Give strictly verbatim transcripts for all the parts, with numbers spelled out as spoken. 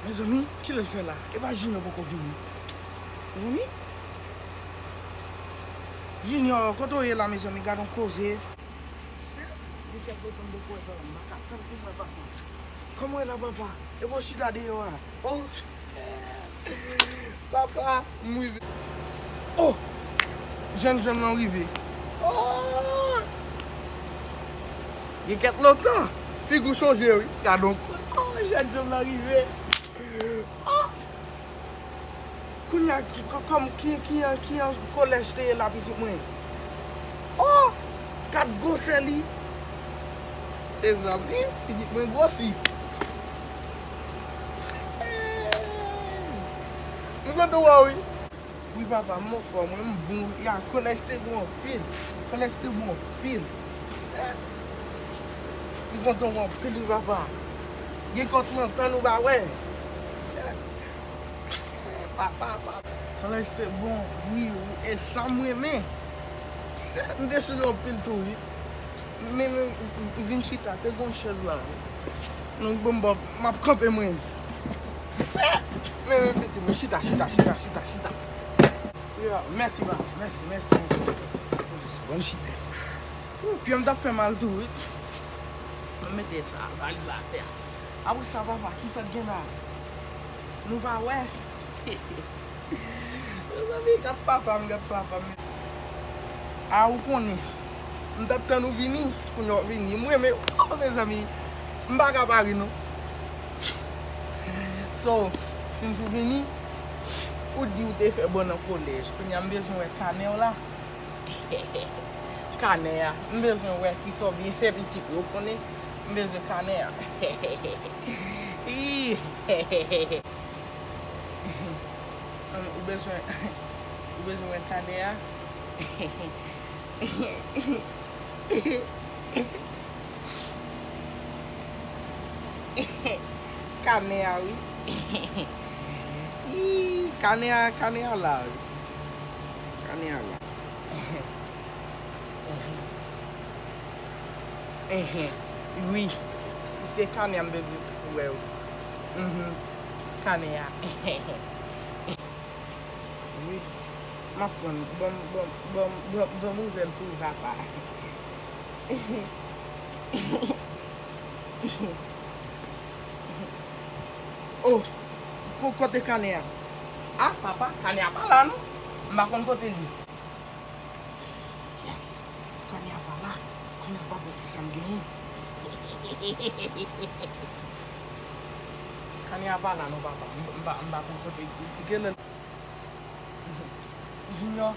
Mezanmi, kilè l fè la? Epa Junior poko vini. Mezanmi? Junior, kote w ye la, mezanmi? Gad on koze. Sèt, li fè lontan m poko wè papa m. M pa ka tann pou m wè papa m. Kòman w ye la, papa? Epa w chita deyò a? Oh! Papa, m rive. Oh! Jènjan m nan rive. Oh! Gen kèk lontan. Figi w chanje, wi. Gad on kout. Oh, jènjan m nan rive. Oh! Kounye a, ki, kò-, kòm ki, ki, ki kolèj te ye la, pitit mwen? Oh! Gad gwosè li. Mezanmi, pitit mwen gwosi. Hey! M kontan wè w, wi. Wi, papa, m anfòm, wi, m bon. Ya, kolèj te bon anpil. Kolèj te bon anpil. M kontan wè w anpil, wi, papa. Gen kòk lontan nou pa wè. Papa, papa. Kolèj te bon, wi, wi. E sa m renmen. Se, m te souri anpil tou, wi. Men, men, vin chita, te gon chèz la. Non, bon, bon, m ap kanpe mwen. Se, men, men, pitit mwen, chita, chita, chita, chita, chita. Ya, mèsi, papa, mèsi, mèsi, mèsi. Bon, chita. Ou, pye m t ap fè mal tou, wi. Mwen mete sa, valiz la atè. Apre sa, papa, kisa k gen la? Nou pa wè. Mezanmi, gad papa m, gad papa m. A, ou konnen. M t ap tann ou vini, kounye a w vini. M renmen w, oh, mezanmi. M pa ka pa ri, non. So, since ou vini, ou di ou te fè bon nan kolèj. Kounye a, m bezwen wè kanè w la. Kanè a. M bezwen wè kisa w byen fè pitit ou konnen. M bezwen kanè a. Ih. Ou bezwen, ou bezwen wè kanè a? Kanè a, wi. Ih, kanè a, kanè a la, wi. Kanè a la. Enhen. Wi. Se kanè a m bezwen wè, wi. Mhm. Kanè a. Wi. M ap tann. Ban m, ban m, ban m, ban m, ban m ouvè l pou ou, papa. Oh, ko-, kote kanè a? Ah, papa, kanè a pa la, non. M pa konn kote l ye. Yes, kanè a pa la. Kounye a m pa konn kisa m genyen. Kanè a pa la, non, papa. M, m pa, m pa konn kote l ye. Junior,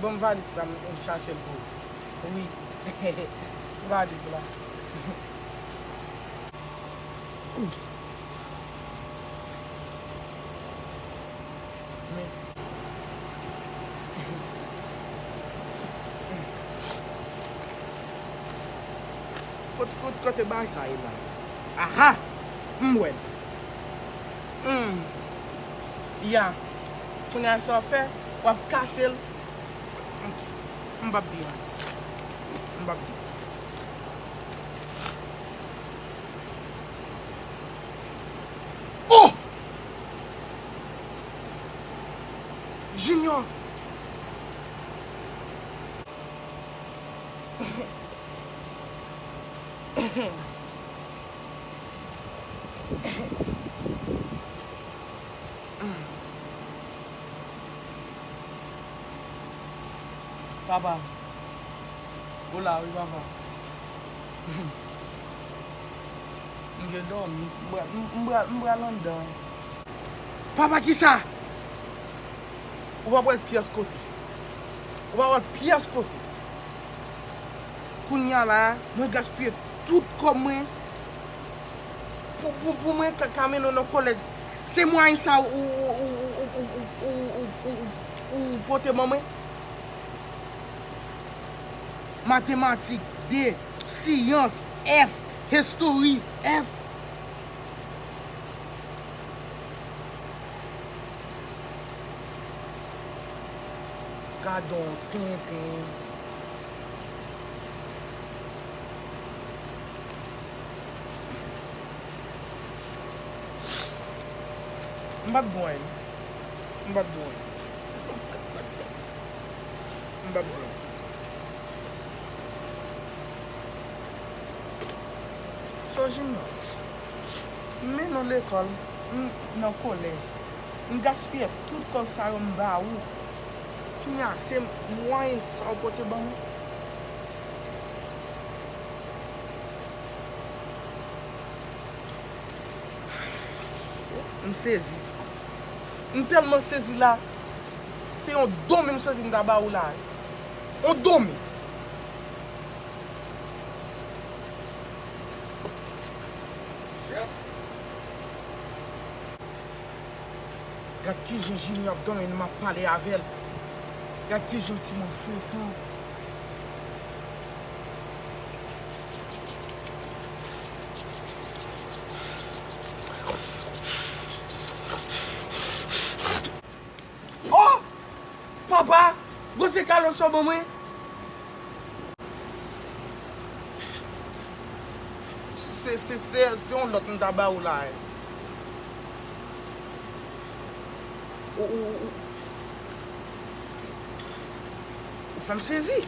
ban m valiz la, m, m chache l pou ou. Wi. Valiz la. Men. Kot, kot, kote bagay sa ye la? Aha! M wè l. Hmm. Ya. Kounye a sa w fè, w ap kase l. M p ap di anyen. M p ap di. Oh! Junior! Papa. Ou la wi, papa. M gen dòmi. M pral, m, m pral, m pral anndan. Papa, kisa? Ou pa pral pyès kote. Ou pa pral pyès kote. Kounye a la, mwen gaspiye tout kòb mwen pou, pou, pou mwen ka, ka mennen w nan kolèj. Se mwayen sa ou, ou, ou pote ban mwen? Matematik, de, siyans, F, history, F. Gadon tenten. M pa t bon, en. M pa t bon, en. M pa t bon. Sou jimnaz. M mennen w lekòl, m nan kolèj. M gaspiye tout kòb sa yo m ba ou. Kounye a, se mwayen sa w pote ban mwen. M sezi. M tèlman sezi la. Se yon domi m sezi m ta ba ou la. Yon domi. Shit. Gad kijan Junior ap dòmi, m ap pale avè l. Gad kijan timoun frekan. Oh! Papa! Gwo se kalòt sa w ban mwen? Se, se, se, se yon lòt m ta ba ou la, eh. Ou, ou, ou, ou fè m sezi.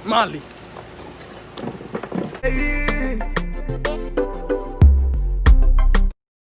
M ale.